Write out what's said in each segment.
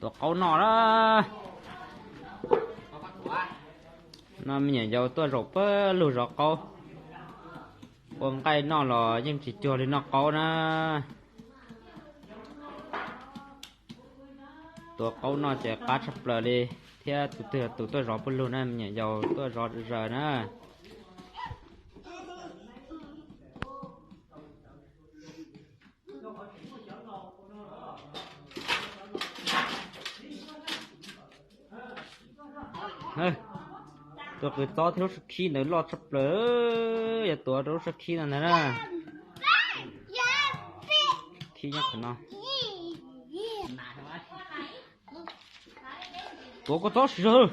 Tuav qaub noj na. No me nyuam yaus tuaj zaum pawg lug zov qaub. Ua nqaij noj los yeej tsis cuag li noj qaub na. Tuav qaub noj ces qab tshaj plaws li, thiab tus twg tus tuaj zov pawg lug na, me nyuam yaus tuaj zov zaws na. Tus qws txob thiab lub sab khib ntawd loj tshaj plaws, yog tuav rau lub sab khib no ntag na. Khib nyob qhov no. Tuav kua txob siv zog.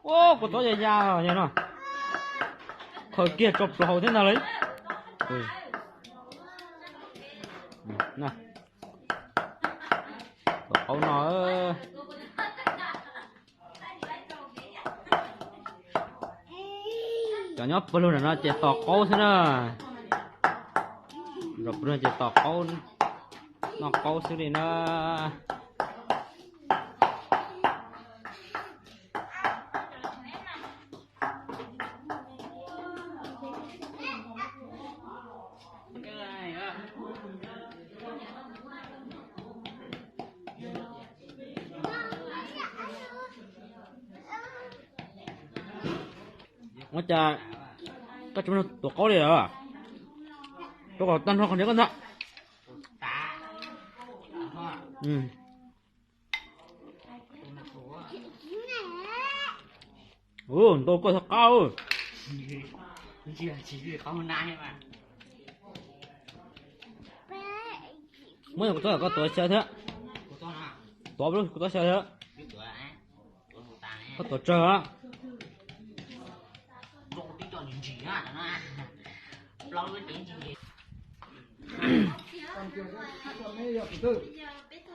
Kua txob ya ya yog no. Khaws kiag tso plaws hauv thiab ntag lauj. Tuav qaub no. Cov nyob pawg lug nram no ces tos qaub xwb na. Zov pawg lug ces tos qaub, noj qaub xwb li na. Ua cas koj tsis muaj tuav qaub li lawm? Rau kom tag nrho qhov ntawd koj ntag. Ntau koj txhob qab. Muab kua txob koj tuav xyaw thiab. Tuav kua txob xyaw thiab. Koj tuav tsawg a?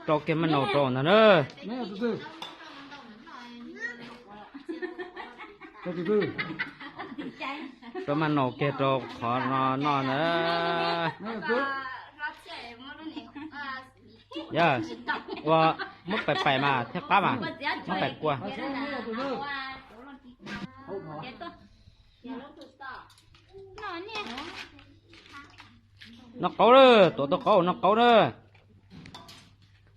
Rau kiag maj naus rau ntag na. Rau maj naus kiag rau qhov no noj ntag. Yog ua, muab pais pais mas thiaj qab mas, muab pais kua. Noj qaub na, tuav tau qaub noj qaub na.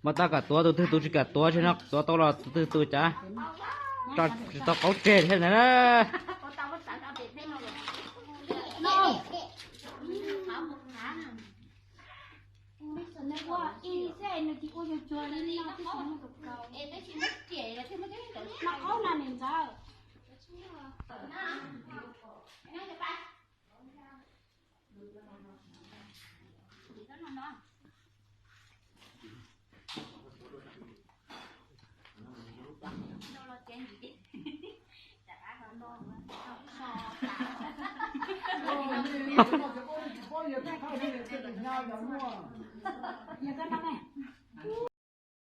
Mas tab kam tuav, tus twg tus tsis kam tuav, tsis no tuav tau los tus twg tus cav tso tsis tau qaub tseg thiab ntag na.